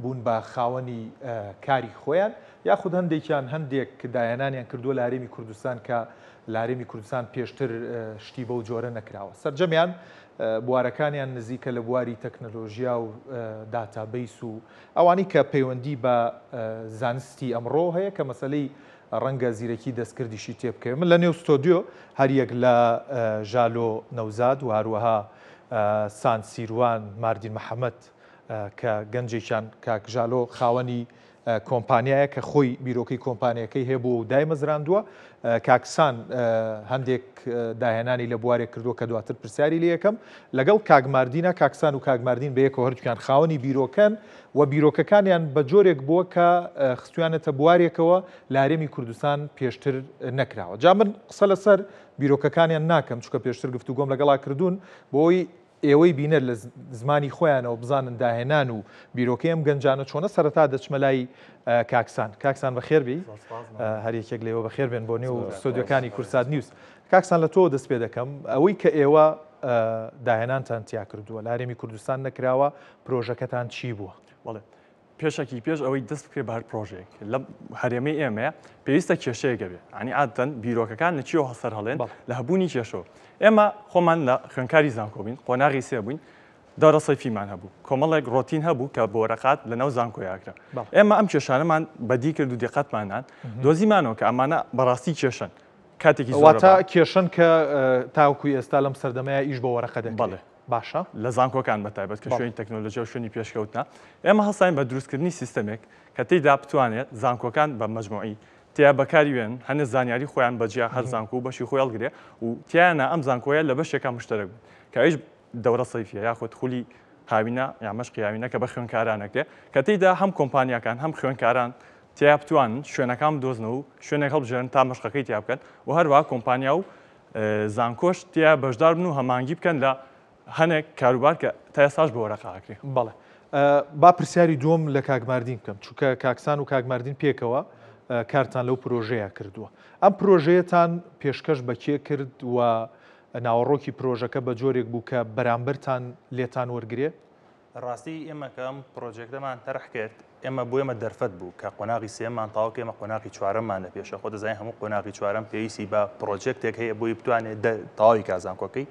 بوون بە خاوەنی کاری خۆیان یاخود هەندێکیان هەندێک داهێنانیان کردووە لە هەرێمی کوردستان کە لە هەرێمی کوردستان پێشتر شتی بەو جۆرە نەکراوە. سەرجەمیان بوارەکانیان نزیکە لە بواری تەکنەلۆژیا و داتابەیس و ئەوانەی کە پەیوەندی بە زانستی ئەمڕۆ هەیە کە مەسەلەی ڕەنگە زیرەکی دەستکردیشی تێبکەوێت. من لە نێو ستۆدیۆ هەریەک لە ژالۆ نەوزاد و هەروەها سان سیروان ماردین محەمەد کە گەنجێکیان کاک ژالۆ خاوەنی کۆمپانیایە کە خۆی بیرۆکەی کۆمپانیەکەی هەبووە و دایمەزراندووە. کاک سان هەندێک داهێنانی لە بوارێک کردووە کە دواتر پرسیاری لێ یەکەم. لەگەڵ کاک ماردینە، کاک سان و کاک ماردین بەیەکەوە هەردووکیان خاوەنی بیرۆکەن و بیرۆکەکانیان بە جۆرێک بووە کە خستویانەتە بوارێکەوە لە هەرێمی کوردستان پێشتر نەکراوە. جا من قسە لەسەر بیرۆکەکانیان ناکەم چونکە پێشتر گفتوگۆم لەگەڵا کردوون بۆی ئێوەی بینەر لە زمانی خۆیانەوە بزانن داهێنان و بیرۆکەی ئەم گەنجانە چۆنە، سەرەتا دەچمە لای کاک سان. کاک سان بەخێر بێی. هەر یەکێک لە ئێوە بەخێر بێن بۆ نێو ستۆدیۆکانی کوردسات نیوز. کاک سان لە تۆوە دەست پێ دەکەم. ئەوەی کە ئێوە داهێنانتان تیا کردووە لە هەرێمی کوردستان نەکراوە، پرۆژەکەتان چی بووە؟ بەڵێ. پێشەکی پێش ئەوەی دەست بکرێت بە هەر پرۆژەیەک لە هەرێمەی ئێمەیە پێویستە کێشەیەک هەبێ ینی عادەتەن بیرۆکەکان لە چیەوە سەر هەڵێن لە هەبوونی کێشەوە ئێمە خۆمان لە خوێنکاری زانکۆ بین قۆناغی سێ بووین دەورە سەیفیمان هەبوو کۆمەڵێک ڕۆتین هەبوو کە بۆ وەرەقات لە ناو زانکۆیاکرا ئێمە ئەم کێشانەمان بەدی کرد و دیقەتمانان دۆزیمانەوە کە ئەمانە بەڕاستی کێشەن کاتێکی واتە کێشەن کە تاوەکو ئێستا لەم سەردەمەیە ئیش بە وەرەقە دەکرێت. باشە. لە زانکۆکان بە تایبەت کە شوێنی تەکنۆلۆژیا و شوێنی پێشکەوتنە، ئێمە هەستاین بە دروستکردنی سیستەمێک کە تێیدا بتوانێت زانکۆکان بە مەجموعی تیا بەکاری بێنن، هەنێ زانیاری خۆیان بە جیا هەر زانکۆ و بەشی خۆی هەڵگرێ و تیایانا ئەم زانکۆیە لە بەشێکا مشتەرەک بن کە ئەویش دەورە سەیفیە یاخود خولی هاوینە یا مەشقی هاوینە کە بە خوێندکاران ئەکرێ کە تێیدا هەم کۆمپانیاکان هەم خوێندکاران تیا بتوانن شوێنەکان بدۆزنەوە و شوێنێک هەڵبژێرن تا مەشقەکەی تیا بکەن و هەروەها کۆمپانیا و زانکۆش تیا بەشدار بن و هەمانگی بکەن لە هەنێک کاروبار کە تا ئێستاش بە وەرەقە ئەکرێ. بەڵێ با پرسیاری دووەم لە کاک ماردین بکەم چونکە کاک سان و کاک ماردین پێکەوە کارتان لەو پرۆژەیە کردووە ئەم پرۆژەیەتان پێشکەش بە کێ کرد و ناوەڕۆکی پرۆژەکە بە جۆرێک بوو کە بەرامبەرتان لێتان وەرگێ؟ ڕاستی ئێمە کە ئەم پرۆجێکتەمان تەرح کرد ئێمە بۆ ئێمە دەرفەت بوو کە قۆناغی سێمان تاوە ئێمە قۆناغی چوارەممان لە پێشە خۆ دەزانین هەموو قۆناغی چوارەم پێویستی بە پرۆجێکتێک هەیە بۆی بتوانێت تەواوی کا زانکۆکەی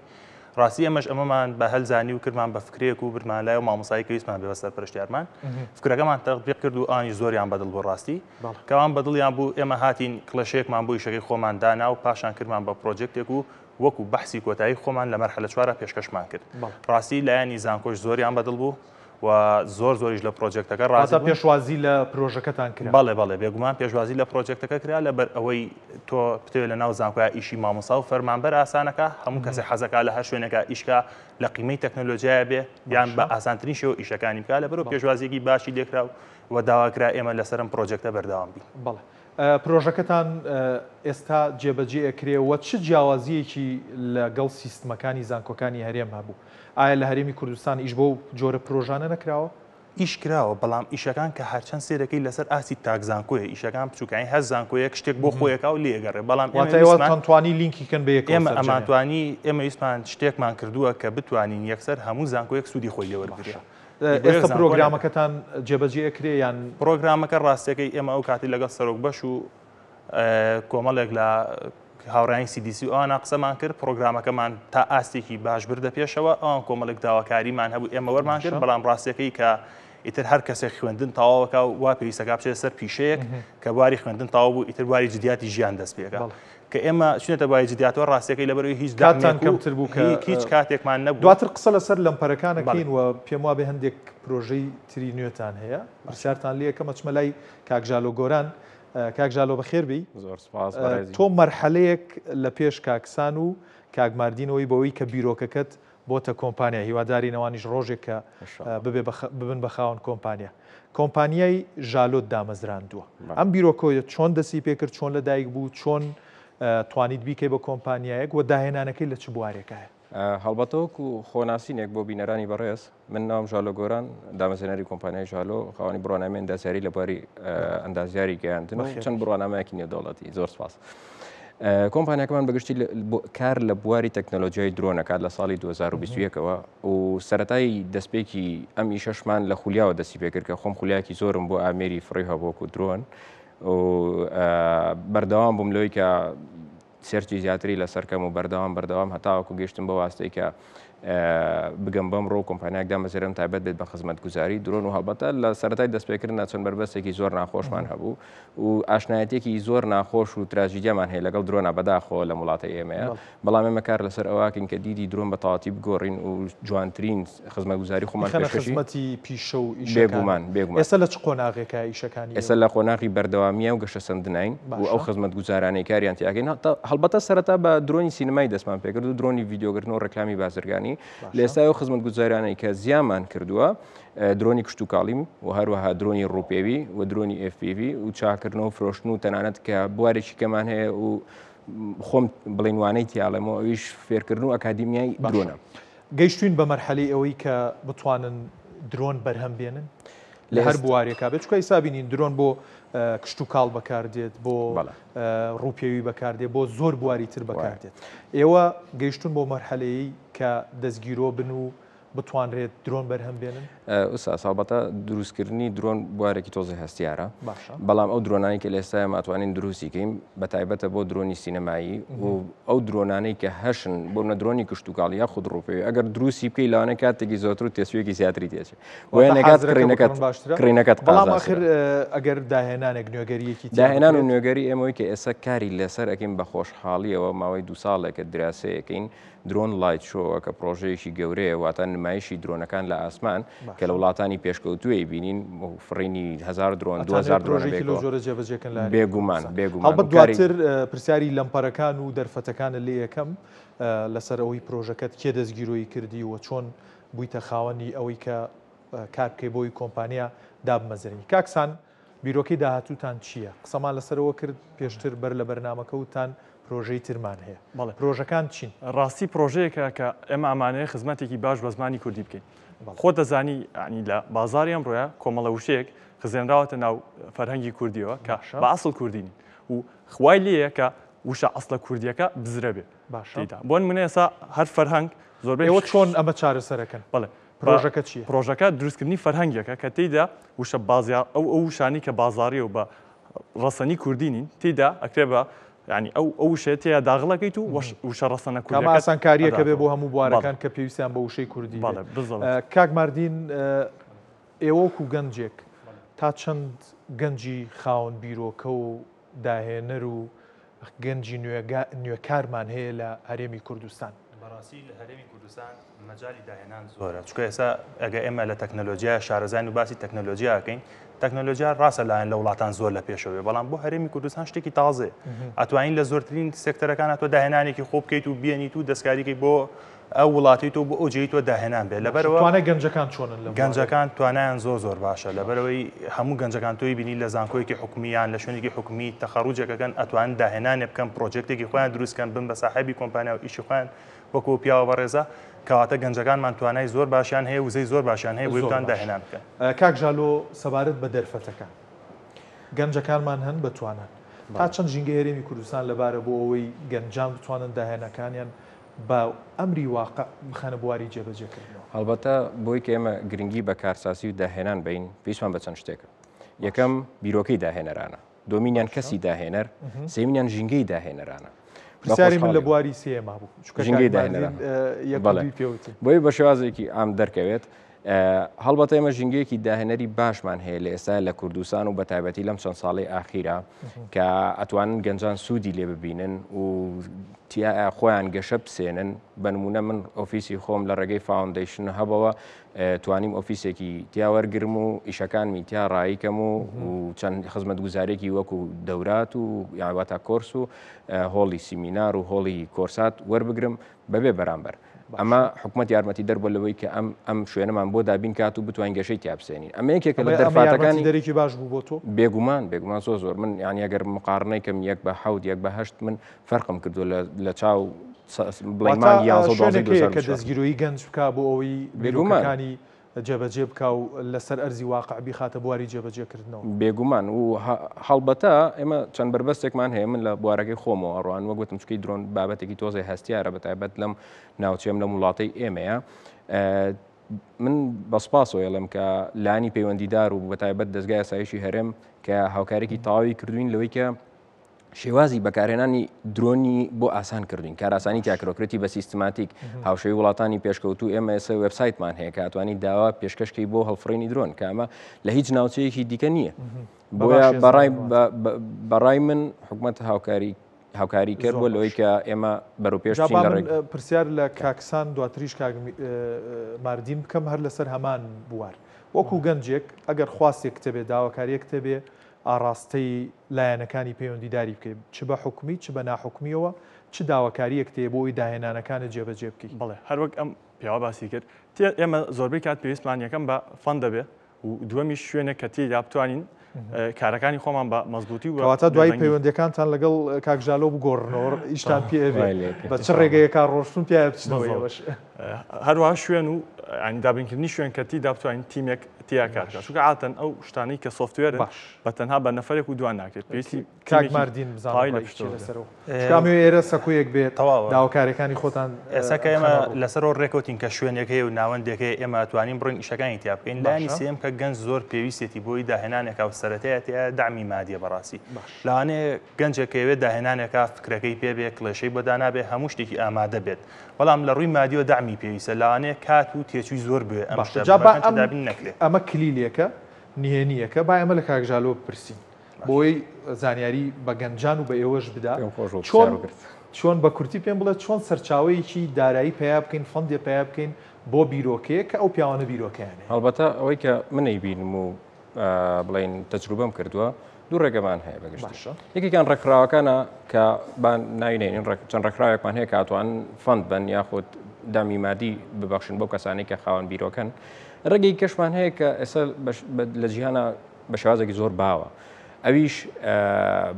ڕاستی ئێمەش ئەمەمان بە هەل زانی و کردمان بە فکرێک و برمان لای و مامۆسایی کە ویستمان بێ بە سەرپەرشتیارمان فکرەکەمان تەطبیق کرد و ئانی زۆریان بەدڵ بوو ڕاستی کەوان بەدڵیان بوو ئێمە هاتین کڵێشەیەکمان بۆ ئیشەکەی خۆمان دانا و پاشان کردمان بە پرۆجێکتێک و وەکو بەحسی کۆتایی خۆمان لە مەرحەلە چوارا پێشکەشمان کرد. ڕاستی لایەنی زانکۆش زۆریان بەدڵ بوو و زۆر زۆریش لە پرۆجێکتەکە ڕازی واتە بوون. پێشوازی لە پرۆژەکەتان کرا؟ بەڵێ بەڵێ بێگومان پێشوازی لە پرۆجێکتەکە کرا لەبەر ئەوەی تۆ بتەوێت لە ناو زانکۆیا ئیشی مامۆستا و فەرمانبەر ئاسانەکا هەموو کەسێک حەزەکا لە هەر شوێنێکا ئیشکا لە قیمەی تەکنەلۆجیایە بێ یان بە ئاسانترین شێوە ئیشەکانی بکا لەبەرئەوە پێشوازییەکی باشی لێکرا و داواکرا ئێمە لەسەر ئەم پرۆجێکتە بەردەوام بین. بەڵێ. پرۆژەکەتان ئێستا جێبەجێ ئەکرێ و چ جیاوازییەکی لەگەڵ سیستمەکانی زانکۆکانی هەرێم هەبوو؟ ئایا لە هەرێمی کوردستان ئیش بەو جۆرە پرۆژانە نەکراوە؟ ئیش کراوە، بەڵام ئیشەکان کە هەرچەند سەیرەکەی لەسەر ئاستی تاک زانکۆیە، ئیشەکان بچووکانی هەر زانکۆیەک شتێک بۆ خۆی ئەکا و لێی ئەگەڕێ، بەڵام ئێمە واتە ئێوە تەنتوانی لینکی کەن بە یەکەوە ئێمە سەرجەمیان؟ ئەمانتوانی، ئێمە ویستمان شتێکمان کردووە کە بتوانین یەکسەر هەموو زانکۆیەک سوودی خۆی لێ وەربگرێ. باشە ئێستا پرۆگرامەکەتان جێبەجێ ئەکرێ یان؟ پرۆگرامەکە ڕاستیەکەی ئێمە ئەو کاتی لەگەڵ سەرۆک بەش و کۆمەڵێک لە هاوڕیانی CDC و ئەوانە قسەمان کرد پرۆگرامەکەمان تا ئاستێکی باش بردە پێشەوە ئەوان کۆمەڵێک داواکاریمان هەبوو ئێمە وەرمان کرد بەڵام ڕاستیەکەی کە ئیتر هەر کەسێک خوێندن تەواوەکە و وا پێویستەکە بچێت سەر پیشەیەک کە بواری خوێندن تەواو بوو ئیتر بواری جدیاتی ژیان دەست پێکە کە ئێمە چونەتە بواری جدیاتەوە ڕاستیەکەی لەبەرەوەی هیچ کاتتان کەمتر بوو کە هیچ کاتێکمان نەبوو. دواتر قسە لەسەر لەمپەرەکان ئەکەین و پێم وابێ هەندێک پرۆژەی تری نوێتان هەیە پرسیارتان لێ ئەکەم ئەچمە لای کاک ژالۆ گۆران کاک ژالۆ بەخێر بێی. زۆر سوپاس بەڕێزی. تۆ مەرحەلەیەک لە پێش کاک سان و کاک ماردینەوەی بەوەی کە بیرۆکەکەت بۆتە کۆمپانیا هیوادارین ئەوانیش ڕۆژێک کە ببێ ببن بە خاوەن کۆمپانیا کۆمپانیای ژالۆت دامەزراندووە ئەم بیرۆکۆیە چۆن دەستی پێکرد چۆن لەدایک بوو چۆن توانیت بیکەی بە کۆمپانیایەک و داهێنانەکەی لە چ بوارێکایە؟ هەڵبەتە وەکو خۆناسینێک بۆ بینەرانی بەڕێز من ناوم ژالۆ گۆران دامەزرێنەری کۆمپانیای ژالۆ خاوەنی بڕوانامەی ئەندازیاری لە بواری ئەندازیاری گەیاندن و چەند بڕوانامەیەکی نێودەوڵەتی زۆر سپاس. کۆمپانیاکەمان بەگشتی کار لە بواری تەکنەلۆژیای درۆن ئەکات لە ساڵی 2021ەوە و سەتای دەستپێکی ئەم ئیشەشمان لە خولیاوە دەستی پێکرد کە خۆم خولیاکی زۆرم بۆ ئامێری فڕی هەبووەکو درۆن و بەردەوام بووم لەوەی کە search ی زیاتری لەسەر کەم و بەردەوام بەردەوام هەتاوەکو گەشتم بە واستەی کە بگەم بەم ڕۆ کۆمپانیاک دامەزرێنم تایبەت بێت بە خزمەتگوزاری درۆن و هەڵبەتە لە سەرەتای دەستپێکردنا چەند بەربەستێکی زۆر ناخۆشمان هەبوو و ئاشنایەتێکی زۆر ناخۆش و تراژیدیامان هەیە لەگەڵ درۆنا بەداخەوە لەم وڵاتە ئێمەیە بەڵام ئێمە کار لەسەر ئەوەکەین کە دیدی درۆن بە تەواتی بگۆڕین و جوانترین خزمەتگوزاری خۆمان بخەنە پێشکەشی خزمەتی پیشە و ئیشەکان. بێگومان بێگومان ئێستا لە چ قۆناغێکە ئیشەکانی ئێستا ئێوە؟ لە قۆناغی بەردەوامییە و گەشەسەندناین و ئەو باشە. خزمەتگوزارانەی کاریان تیاکەین هەڵبەتە سەرەتا بە درۆنی سینەمایی دەستمان پێکرد و درۆنی ڤیدیۆگرتن و ڕێکلامی بازرگانی لە باشە. ئێستا ئەو خزمەتگوزارانەی کە زیامان کردووە درۆنی کشتوکاڵیم و هەروەها درۆنی ڕووپێوی و درۆنی FPV و چاکردنەوە و فرۆشتن و تەنانەت کە بوارێکی کەمان هەیە و خۆم بڵێن وانەی تیاڵێمەوە ئەویش فێرکردن و ئەکادیمیای باشە. درۆنە. گەیشتوین بە مەرحەلەی ئەوەی کە بتوانن درۆن بەرهەم بێنن لە هەر بوارێکا بێت چونکە ئیسا بینین درۆن بۆ کشتوکاڵ بەکاردێت بۆ ڕووپێوی بەکاردێت بۆ زۆر بواری تر بەکاردێت ئێوە گەیشتون بۆ مەرحەلەیەی کە دەستگیرۆ بن و بتوانرێت درۆن بەرهەم بێنن؟ ئوستاز هەڵبەتە دروستکردنی درۆن بوارێکی تۆزێ هەستیارە بەڵام ئەو درۆنانەی کە لە ئێستا ئێمە ئەتوانین دروستی کەین بە تایبەتە بۆ درۆنی سینەمایی و ئەو درۆنانەی کە هەشن بۆ نە درۆنی کشتوکاڵی یاخود ڕووپێوی ئەگەر دروستی بکەی لەوانەیە کاتێکی زۆرتر و تێچوویەکی زیاتری تێچێت بۆیە واتە نەکات حازرەکە کڕینەکەت بکڕن باشترە کڕینەکەت بەڵام ئاخر قازانجترە. ئەگەر داهێنانێک نوێگەرییەکی تیا داهێنان و بکرێت. نوێگەری ئێمەوەی کە ئێستا کاری لەسەر ئەکەین بە خۆشحاڵیەوە ماوەی دوو ساڵێکە دراسەیەکەین drone light show ە کە پڕۆژەیەکی گەورەیە واتە نمایشی درۆنەکان لە ئاسمان کە لە باشە. وڵاتانی پێشکەوتووی بینین فڕینی 1000 درۆن ئەتانەوێت 2000 درۆنە پرۆژەیەکی لەو بێکەوە جۆرە جێبەجێکەن لە هەرێمی بێگومان کوردستان. بێگومان هەڵبەت و کاری دواتر پرسیاری لەمپەرەکان و دەرفەتەکانت لێ یەکەم لەسەر ئەوەی پرۆژەکەت کێ دەستگیرۆیی کردی و چۆن بوویتە خاوەنی ئەوەی کە کار بکەی بۆی کۆمپانیا دابمەزرێنی. کاک سان بیرۆکەی داهاتووتان چییە؟ قسەمان لەسەر ئەوە کرد پێشتر بەر لە بەرنامەکە وتتان پرۆژەی ترمان هەیە. بەڵێ. پرۆژەکان چین؟ ڕاستی پرۆژەیەکە کە ئێمە ئەمانەوێ خزمەتێکی باش بە زمانی کوردی بکەین. بەڵێ. خۆت دەزانی یانی لە بازاڕی ئەمڕۆیا کۆمەڵە وشەیەک خزێنراوەتە ناو فەرهەنگی کوردیەوە کە باشە. بە ئەسڵ کوردی نین و وای لێیە کە وشە ئەسڵە کوردیەکە بزرە بێ باشە. تێیدا. بۆ نموونە ئێستا هەر فەرهەنگ زۆربەی ئێوە چۆن ئەمە چارەسەرەکەن؟ بەڵێ. پرۆژەکە چییە؟ پرۆژەکە دروستکردنی فەرهەنگێکە کە تێیدا وشە بازیا ئەو ئەو وشانەی کە بازاڕیە و بە ڕەسەنی کوردی نین تێیدا ئەکرێ بە یانی ئەو ئەو وشەیە تێیا داغڵەکەیت و وشە ڕەسەنە کامە کوردیەکەت ئاسانکارییەکە بێ ئەداتەوە. بۆ هەموو بەڵێ. بوارەکان کە پێویستیان بە وشەی کوردی بێ. بەڵێ بالضبط. کاک ماردین ئێوە وەکو گەنجێک تا چەند گەنجی خاوەن بیرۆکە و داهێنەر و گەنجی نوێکارمان هەیە لە هەرێمی کوردستان؟ بەڕاستی لە هەرێمی کوردستان مەجالی داهێنان زۆرە چونکە ئێستا ئەگە ئێمە لە تەکنەلۆجیا شارەزاین و باسی تەکنەلۆجیا ئەکەین تەکنەلۆجیا ڕاستە لایەن لە وڵاتان زۆر لە پێشەوەی بەڵام بۆ هەرێمی کوردستان شتێکی تازێ ئەتوانین لە زۆرترین سێکتەرەکان تۆ داهێنانێکی خۆ بکەیت و بێنیت و دەستکاریکەی بۆ ئەو وڵاتی تۆ بۆ ئەو جێی تۆ داهێنان بێت لەبەرەوە توانای گەنجەکان چۆنن لە گەنجەکان توانایان زۆر زۆر باشە لەبەرەوەی هەموو گەنجەکان تۆی بینی لە زانکۆیەکی حکومیان لە شوێنێکی حکومی تەخەڕوجێکەکەن ئەتوان داهێنانێ بکەن پرۆجێکتێکی خۆیان دروستکەن بن بە ساحێبی کۆمپانیا و ئیشی خۆیان وەکو پیاوە بەڕێزە کەواتە گەنجەکانمان توانای زۆر باشیان هەیە وزەی زۆر باشیان هەیە بۆی بتوان داهێنان بکەن. کاک ژالۆ سەبارەت بە دەرفەتەکان گەنجەکانمان هەن بە توانان تا چەند ژینگەی هەرێمی کوردستان لەبارە بۆ ئەوەی گەنجان بتوانن داهێنەکانیان بە ئەمری واقع بخەنە بواری جێبەجێکردنەوە؟ هەڵبەتە بۆی کە ئێمە گرنگی بە کارسازی و داهێنان بەین پێویستمان بە چەند شتێکە یەکەم بیرۆکەی داهێنەرانە دووەمینیان کەسی داهێنەر، سێیەمینیان ژینگەی داهێنەرانە. پرسیاری من لە بواری سێیەما بوو، چونکە ژینگەی کاک ماردین داهێنەران. یەک و بەڵێ. دووی پێوتین. بۆیە بە شێوازێکی عام دەرکەوێت هەڵبەتە ئێمە ژینگەیەکی داهێنەری باشمان هەیە لە ئێستا لە کوردستان و بە تایبەتی لەم چەند ساڵەی ئاخیرا کە ئەتوانن گەنجان سوودی لێ ببینن و تیا خۆیان گەشە بسێنن بە نمونە من ئۆفیسی خۆم لە ڕێگەی foundation هەبەوە توانیم ئۆفیسێکی تیا وەرگرم و ئیشەکانمی تیا ڕایی کەم و چەند خزمەتگوزارێکی وەکو دەورات و یاواتە کۆرس و هۆڵی سیمینار و هۆڵی کۆرسات وەربگرم بەبێ بەرامبەر. ئەمە حکومەت یارمەتی دەر بۆ لەوەی کە ئەم ئەم شوێنەمان بۆ دابین کات و بتوانین گەشەی تیا بسێنین ئەمە یەکێکە لە دەرفاتەکانی دەرێکی باش بوو بۆ تۆ بێگومان بێگومان زۆر زۆر من یانی ئەگەر مقارنەی کەم یەک بە حەوت یەک بە هەشت من فەرقم کردو لە چاو بڵێ مانگی یانزە و دوازدەی شوێنێک هەیە کە 2024. دەستگیرۆیی گەنج بکا بۆ ئەوەی بێگومان. بیرۆکەکانی جێبەجێ بکا و لەسەر ئەرزی واقع بیخاتە بواری جێبەجێکردنەوە. بێگومان و هەڵبەتە ئێمە چەند بەربەستێکمان هەیە من لە بوارەکەی خۆمەوە ئەڕوان وەک وتم چونکی درۆن بابەتێکی تۆزێ هەستیارە بە تایبەت لەم ناوچەیەم لەم وڵاتەی ئێمەیە من بە سپاسەوە ئێڵێم کە لانی پەیوەندیدار و بە تایبەت دەزگای ئاسایشی هەرێم کە هاوکارێکی تەواوی کردوین لەوەی کە شێوازی بەکارهێنانی درۆنی بۆ ئاسان کردوین کاراسانی تیاکرۆکرێتی بە سیستماتیک هاوشێوەی وڵاتانی پێشکەوتوو ئێمە ئێستا وێبسایتمان هەیە کە ئەتوانی داوا پێشکەشکەی بۆ هەڵفڕینی درۆن کە ئەمە لە هیچ ناوچەیەکی دیکە نییە بۆیە بەڕای بەڕای من حکومەت هاوکاری هاوکاری کرد بۆ لەوەی کە ئێمە بەرەو پێش بچین لە ڕێگە پرسیار لە کاکسان دواتریش کاک ماردین بکەم هەر لەسەر هەمان بوار وەکو گەنجێک ئەگەر خواستێک تەبێ داواکاریەک تەبێ ئاڕاستەی لایەنەکانی پەیوەندیداری بکەی، چ بە حکومی چ بە ناحکومییەوە، چ داواکارییەکت هەیە بۆ ئەوەی داهێنانەکانت جێبەجێ بکەی؟ بەڵێ، هەر وەک ئەم پیاوە باسی کرد، تێ ئێمە زۆربەی کات پێویستمان یەکەم بە fund دەبێ و دووەمیش شوێنێک کە تێیدا بتوانین کارەکانی خۆمان بە مەزبووتی و کەواتە دوایی بێدەنگی. پەیوەندییەکانتان لەگەڵ کاک ژالۆ بگۆڕنەوە، ئیشتان پێ ئەبێ، وای لێ بە چ ڕێگەیەکا ڕۆشتوون پیایا بچنەوە بەزەڵ. ئێوەش. هەروەها شوێن و یانی دابینکردنی شوێن کە تیدا بتوانین تیمێک تیا کار بکات چونکە عادەتەن ئەو شتانەی کە software ن باش. بە تەنها بە نەفەرێک و دوان ناکرێت پێویستی کاک تیمێکی ماردین بزانم تەواوی لە ڕای چیە پشتەوە بێت. لەسەرەوە چونکە ئەمەوێ ئێرە سەکۆیەک بێت تەواوە داواکاریەکانی خۆتان ئێستا کە ئێمە بخەنە ڕوو. لەسەرەوە ڕێکەوتین کە شوێنێک هەیە و ناوەندێک هەیە ئێمە ئەتوانین بڕۆین ئیشەکانی تیا بکەین لایەنی باشە. سێیەم کە گەنج زۆر پێویستێتی بۆی داهێنانێکا و سەرەتایە تیا دەعمی مادیە بەڕاستی باش. لەوانەیە گەنجێک کە ئەیەوێت داهێنانێکا فکرەکەی پێ بێ کڵێشەی بۆ دانابێ هەموو شتێکی ئامادە بێت بەڵام لە ڕووی مادیەوە دەعمی پێویستە لەوانەیە کات و تێچووی زۆر بوێ ئەم باشە شتە جا با بەکەنچ ئەم دابین نەکرێ. ئەمە کلیلێکە نهێنییەکە با ئێمە لە کاک ژالۆ بپرسین باشە. بۆی زانیاری بە گەنجان و بە ئێوەش بدا پێم خۆش بوو چۆن پرسیارو کرد. چۆن بە کورتی پێم بڵێ چۆن سەرچاوەیەکی دارایی پەیا بکەین fund ێ پەیا بکەین بۆ بیرۆکەیەک کە ئەو پیاوانە بیرۆکەیان هەیە. هەڵبەتە ئەوەی کە من ئەیبینم و بڵێین تەجروبەم کردووە دوو ڕێگەمان هەیە بەگشتی باشە. یەکێکیان ڕێکخراوەکانە کە با ناوی نێنین چەند ڕێکخراوێکمان هەیە کە ئەتوانن fund بن یاخود دامی مادی ببەخشن بۆ کەسانی کە خاوەن بیرۆکەن ڕێگەی کەشمان هەیە کە ئێستا لە جیهانە بە شێوازێکی زۆر باوە ئەویش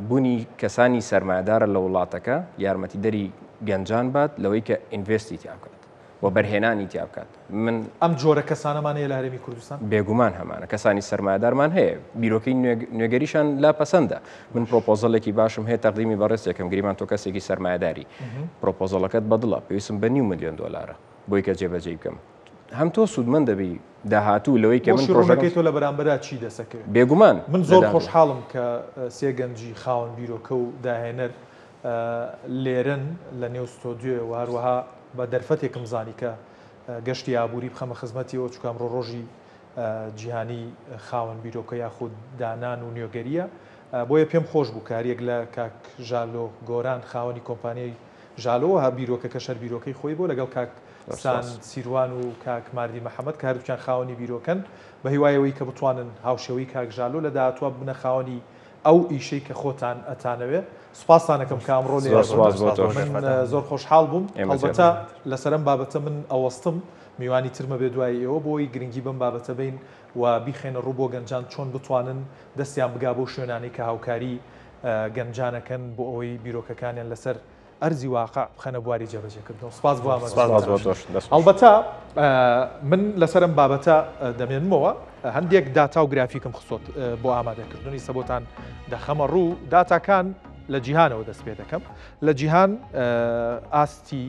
بوونی کەسانی سەرمایەدارە لە وڵاتەکە یارمەتیدەری گەنجان بات لەوەی کە invest ی تیا بکات وەبەرهێنانی تیا بکات. من. ئەم جۆرە کەسانەمان هەیە لە هەرێمی کوردستان؟ بێگومان هەمانە، کەسانی سەرمایەدارمان هەیە، بیرۆکەی نوێگەریشان لا پەسەندە. من proposal ێکی باشم هەیە تەقدیمی بەڕێزتێکم، گریمان تۆ کەسێکی سەرمایەداری، proposal ەکەت بەدڵە، پێویستم بە نیو ملیۆن دۆلارە بۆی کە جێبەجێی بکەم. هەم تۆ سوودمەند دەبی داهاتوو لەوەی کە من بۆشی پرۆژەکەم. ڕوونەکەی تۆ لە بەرامبەرا چی دەسەکەوێ؟ بێگومان من لە زۆر داهاتوو. خۆشحاڵم کە سێ گەنجی خاوەن بیرۆکە و داهێنەر لێرەن لە نێو ستۆدیۆ و هەروەها بە دەرفەتێکم زانی کە گەشتی ئابووری بخەمە خزمەتیەوە چونکە ئەمڕۆ ڕۆژی جیهانی خاوەن بیرۆکە یاخود دانان و نوێگەریە بۆیە پێم خۆش بوو کە هەریەک لە کاک ژالۆ گۆران خاوەنی کۆمپانیای ژالۆ هە بیرۆکەکەش هەر بیرۆکەی خۆی بوو لەگەڵ کاک سان سیروان و کاک ماردی محەمەد کە هەردووکیان خاوەنی بیرۆکەن بە هیوای ئەوەی کە بتوانن هاوشێوەی کاک ژالۆ لە داهاتووە ببنە خاوەنی ئەو ئیشەی کە خۆتان ئەتانەوێ. سوپاستان ئەکەم کە ئەمڕۆ لێرە زۆر سوپاس بۆ بوون. تۆش. من زۆر خۆشحاڵ بووم. ئێمە هەڵبەتە زیاتر. لەسەر ئەم بابەتە من ئەوەستم میوانی ترمە بێ دوای ئێوە بۆ ئەوەی گرنگی بەم بابەتە بەین و بیخەینە ڕوو بۆ گەنجان چۆن بتوانن دەستیان بگا بەو شوێنانەی کە هاوکاری گەنجان ئەکەن بۆ ئەوەی بیرۆکەکانیان لەسەر ئەرزی واقع بخەنە بواری جێبەجێکردنەوە. سپاس بۆ سپاس بۆ ئامادەبوونتان. تۆش. دەست خۆش. هەڵبەتە من لەسەر ئەم بابەتە دەمێنمەوە هەندێک داتا و گرافیکم خستۆت بۆ ئامادەکردنی سەبۆتان دەخەمە ڕوو داتاکان لە جیهانەوە دەست پێ دەکەم لە جیهان ئاستی.